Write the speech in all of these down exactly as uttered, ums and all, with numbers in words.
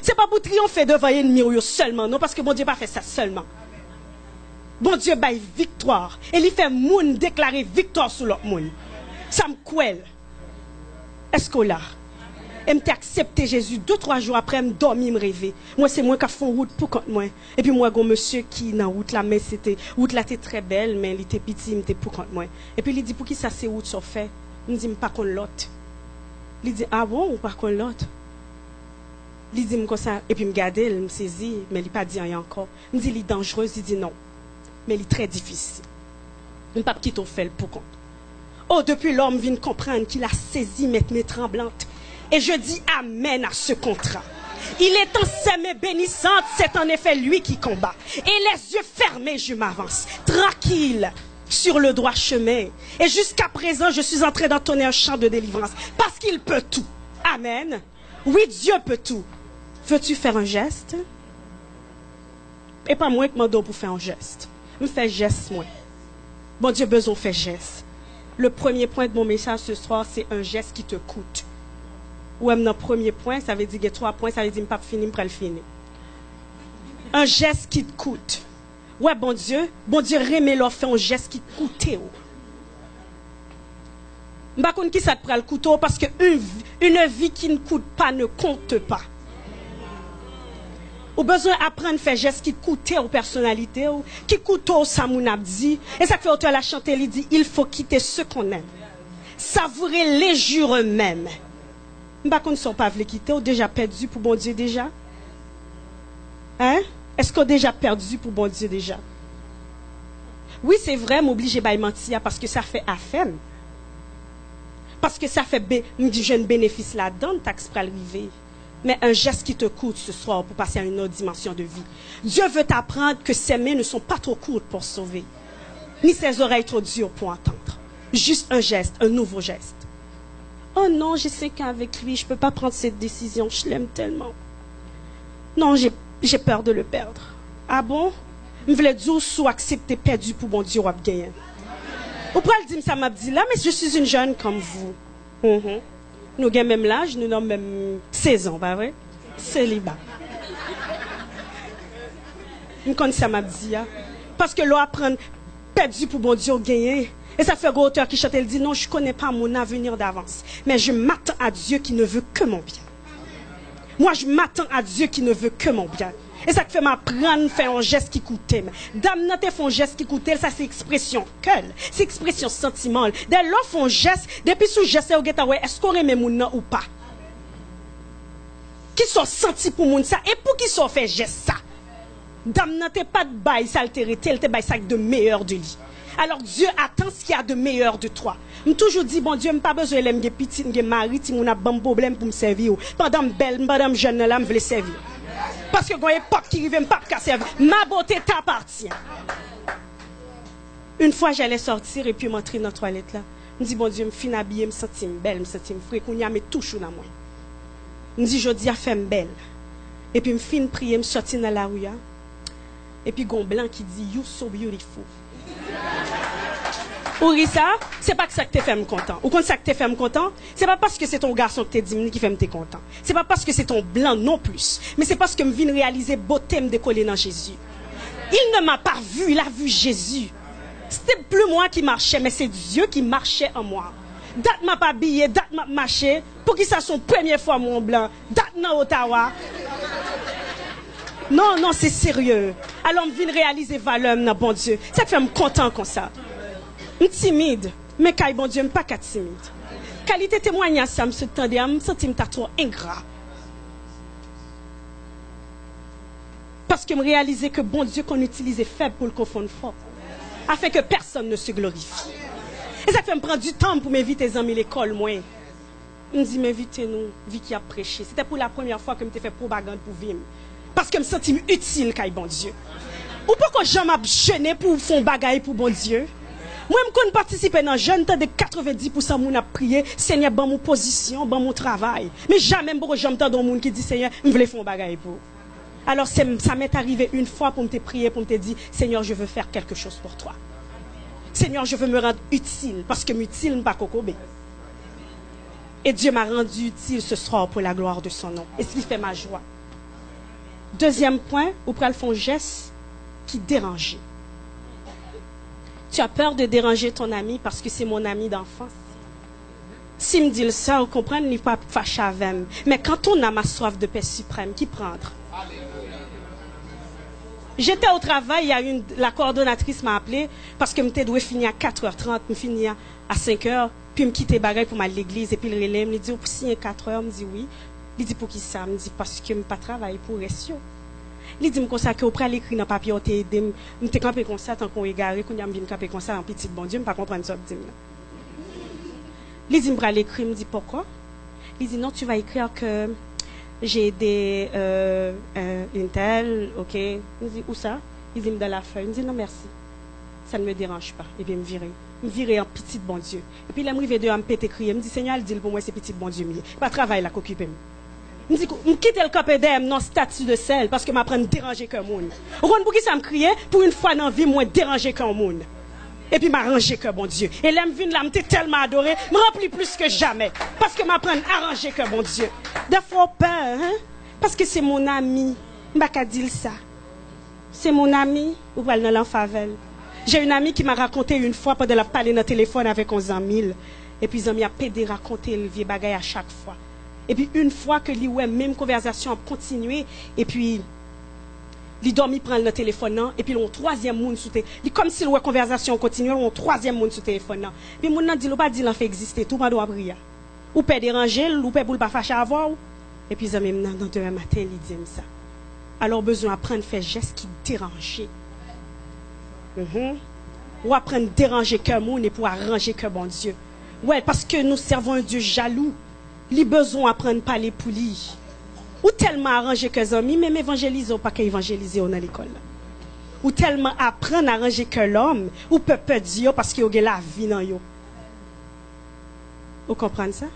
Se pa pou triyonfe devan ènmi w yo sèlman, non, paske Bondye pa fè sa sèlman. Bondye bay viktwa, e li fè moun deklare viktwa sou lòt moun. Sa m kwè l. Èske w la? E m te aksepte Jezi, de, twa jou apre, m dòmi, m reve. M wè se mwen k ap fè yon wout pou kont mwen. Epi m wè gon mesye ki nan wout la, men se te, wout la te trè bèl, men li te piti, m te pou kont mwen. Epi li di, "Poukisa se wout sa w fè?" M di, "M pa konn lòt." Li di, "A bon, ou pa konn lòt?" Li di m konsa, epi m gade l, m sezi, men li pa di anyen ankò. M di, "Li danjrez?" Li di, "Non, men li trè difisil. M p ap kite w fè l pou kont." Oh, depi lò, m vin konprann ki la sezi mes mains tremblantes. Et je dis amen à ce contrat. Il est en ses mains bénissantes, c'est en effet lui qui combat. Et les yeux fermés, je m'avance, tranquille, sur le droit chemin. Et jusqu'à présent, je suis en train d'entonner un chant de délivrance. Parce qu'il peut tout. Amen. Oui, Dieu peut tout. Veux-tu faire un geste? E pa mwen k mande w pou fè yon jès. M fè jès mwen. Bondye bezwen w fè jès. Le premier point de mon message ce soir, c'est un geste qui te coûte. Ou wè m nan premye pwen, sa vle di gen twa pwen, sa vle di m p ap fini, m pral fini. Un geste qui te coûte. Wè Bondye, Bondye renmen lè w fè yon jès ki koute w. M pa konn kisa k pral koute w, paske une, une vie qui ne coûte pas ne compte pas. Ou bezwen aprann fè jès ki koute w, pèsonalite w, ki koute w, sa moun ap di. E sa k fè otè la chante, li di, "Il faut quitter ce qu'on aime, savourer les jours même." M pa konn sa w pa vle kite, w deja pèdi pou Bondye deja. Hein? Èske w deja pèdi pou Bondye deja? Wi, se vre, m oblije bay manti a paske sa fè afè m. Paske sa fè be-, m jwenn benefis ladan l, taks pral rive. Men un geste qui te coûte ce soir pour passer à une autre dimension de vie. Dieu veut t'apprendre que ses mains ne sont pas trop courtes pour sauver, ni ses oreilles trop dures pour entendre. Juste un geste, un nouveau geste. Oh non, j'ai cinq ans avec lui, je peux pas prendre cette décision, je l'aime tellement. Non, j'ai, j'ai peur de le perdre. Ah bon? M vle di w, si w aksepte pèdi pou Bondye, w ap genyen. Ou pral di m sa m ap di la, men je suis une jeune comme vous. Mhm. Nou gen menm laj, nou nan menm sezon, pa vre? Seliba. M konn sa m ap di a. Paske lè w aprann pèdi pou Bondye, w genyen. E sa fè gon otè ki chante, l di, "Non, je connais pas mon avenir d'avance, mais je m'attends à Dieu qui ne veut que mon bien. Moi, je m'attends à Dieu qui ne veut que mon bien." E sa k fè m aprann fè yon jès ki koute m. Dam nan te fè yon jès ki koute l, sa se ekspresyon kè l, se ekspresyon santiman l. Dayè, lè w fè yon jès, depi sou jès la, yo gentan wè èske w renmen moun nan ou pa. Kisa w santi pou moun sa? E poukisa w fè jès sa? Dam nan te pa t bay sa l te rete, l te bay sa k de meyè de li. Alors Dieu attend ce qu'il y a de meilleur de toi. M toujou di Bondye, m pa bezwen lè m gen pitit, m gen mari, timoun ap ban m pwoblèm pou m sèvi w. Pandan m bèl, pandan m jèn nan la, m vle sèvi w. Paske gon epòk ki rive, m p ap ka sèvi. Ma beauté t'appartient. Une fois j'allais sortir epi m antre nan twalèt la. M di, "Bondye, m fin abiye, m santi m bèl, m santi m fre, kounye a met touch ou nan mwen." M di, "Jodi a fè m bèl." Epi m fin priye, m sòti nan lari a. Epi gon blan ki di, "You so beautiful." Ou ri sa? Se pa sa k te fè m kontan. Ou konn sa k te fè m kontan? Se pa paske se t on gason ki te di m li ki fè m te kontan. Se pa paske se t on blan non plis. Men se paske m vin reyalize bote m dekole nan Jezi. Il ne m'a pas vu, il a vu Jésus. Se te pli mwen ki mache, men se Dye ki mache an mwen. Dat m ap abiye, dat m ap mache. Poukisa se yon premye fwa m wè yon blan? Dat nan Ottawa. Non, non, se serye. Alò, m vin reyalize valè m nan Bondye. Sa k fè m kontan konsa. M timid, men kay Bondye, m pa ka timid. Kalite temwayaj sa m sot tande a, m santi m ta twò engra. Paske m reyalize ke Bondye konn itilize fèb pou l konfonn fò, afin que personne ne se glorifie. E sa k fè m pran di tan m pou m envite zanmi lekòl mwen. M di, "M envite nou, Vicky ap preche." Se te pou la premyè fwa ke m te fè pwopagand pou vi m. Paske m santi m itil kay Bondye. Ou poko janm ap jene pou w fè yon bagay pou Bondye? Mwen, m konn patisipe nan jèn, tande katrevendis pousan moun ap priye, "Senyè, ban m yon pozisyon, ban m yon travay." Men jamè m poko janm tande yon moun ki di, "Senyè, m vle fè yon bagay pou ou." Alò, se, sa m'est arrivé une fois pou m te priye, pou m te di, "Seigneur, je veux faire quelque chose pour toi. Seigneur, je veux me rendre utile, paske m itil, m pa kokobe." Et Dieu m'a rendu utile ce soir pour la gloire de son nom. Et ce qui fait ma joie. Dezyèm pwen, ou pral fè yon jès ki deranje. Tu as peur de déranger ton ami parce que c'est mon ami d'enfance. Si m di l sa, ou konprann, li pa fache avè m. Mais quand ton âme a soif de paix suprême, qui prendre? J'étais au travail, il y a une, la coordonnatrice m'a appelé parce que m te dwe fini a quatre heures trente, m fini a, a cinq heures, puis m kite bagay pou m al legliz, epi l rele m, li di, "Ou pou siyen quatre heures?" M di, "Wi." Li di, "Poukisa?" M di, "Paske m pa travay pou rès yo." Li di m konsa ke ou pral ekri nan papye, ou te ede m. M te kanpe konsa, tankou yon egare, kounye a m vin kanpe konsa, an pitit Bondye, m pa konprann sa w ap di m nan. Li di m pral ekri, m di poko. Li di non, tu vas écrire que j'ai aidé euh, euh, une telle, ok. M di ou sa? Li di m dans la feuille. M di non, merci. Ça ne me dérange pas. Epi m vire. M vire an pitit Bondye. Epi lè m rive deyò, m pete kriye. M di Senyè, al di l pou mwen se pitit Bondye m ye. Pa travay la k okipe m. M di, m kite l kanpe dèyè m nan stati de sèl, paske m aprann deranje kè moun. Ou konn poukisa m kriye? Pou yon fwa nan vi m, mwen deranje kè yon moun. Epi m aranje kè Bondye. E lè m vin la, m te tèlman adore, m ranpli plis ke jamè. Paske m aprann aranje kè Bondye. Dèfwa w pè, hein? Paske se mon ami. M pa ka di l sa. Se mon ami, ou pral nan lanfè avè l. J'ai une amie qui m'a raconté une fois pandan l ap pale nan telefòn avèk yon zanmi l. Epi zanmi a pede rakonte l vye bagay a chak fwa. Epi yon fwa ke li wè menm konvèsasyon ap kontinye, epi li dòmi pran l nan telefòn nan, epi l wè yon twazyèm moun sou te, li kòmsi l wè konvèsasyon an kontinye, l wè yon twazyèm moun sou telefòn nan. Epi moun nan di l, ou pa di lanfè egziste tou pandan w ap ri a. Ou pè deranje l, ou pè pou l pa fache avè w. Epi zanmi m nan, nan demen maten, li di m sa. Alò, w bezwen aprann fè jès ki deranje. Mhm. Ou aprann deranje kè moun epi w aranje kè Bondye. Wè, paske nous servons un Dieu jaloux. Li bezwen w aprann pale pou li. Ou tèlman aranje kè zanmi, menm evanjelize w pa ka evanjelize yo nan lekòl la. Ou tèlman aprann aranje kè lòm, ou pè pèdi yo paske yo gen lavi nan yo. Ou konprann sa?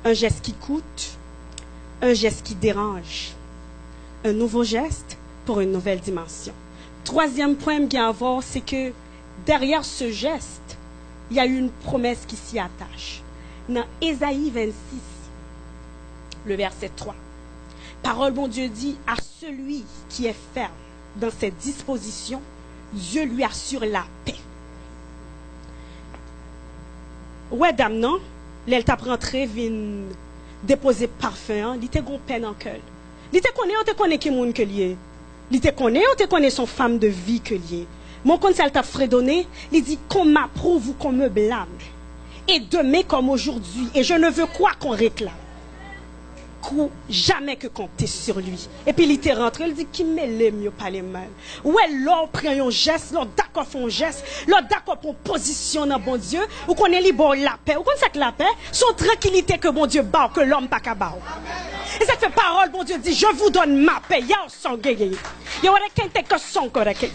Un geste qui coûte, un geste qui dérange. Un nouveau geste pour une nouvelle dimension. Twazyèm pwen m gen avè w, se ke derrière ce geste, il y a une promesse qui s'y attache. Nan Ezayi vennsis, le verset twa, pawòl Bondye di, à celui qui est ferme dans ses dispositions, Dieu lui assure la paix. Ou wè dam nan, lè l t ap rantre vin depoze pafen an, li te gon pè nan kè l. Li te konnen, yo te konnen ki moun ke l ye. Li te konnen, yo te konnen se yon femme de vie ke l ye. Men w konn sa l t ap fredone? Li di, qu'on m'approuve ou qu'on me blâme. Et demain comme aujourd'hui, et je ne veux quoi qu'on réclame. Kou, jamais que compter sur lui. Epi li te rantre, li di, ki mele m yo pale m mal. Ou wè, lè w pran yon jès, lè w dakò fè yon jès, lè w dakò pran yon pozisyon nan Bondye, ou konnen li ba w lapè. Ou konn sa k lapè? Se yon trankilite ke Bondye ba w, ke lòm pa ka ba w. E sa k fè pawòl Bondye di, je vous donne ma paix. Y a w sa w genyen. Yo wè kente ke son kò dake.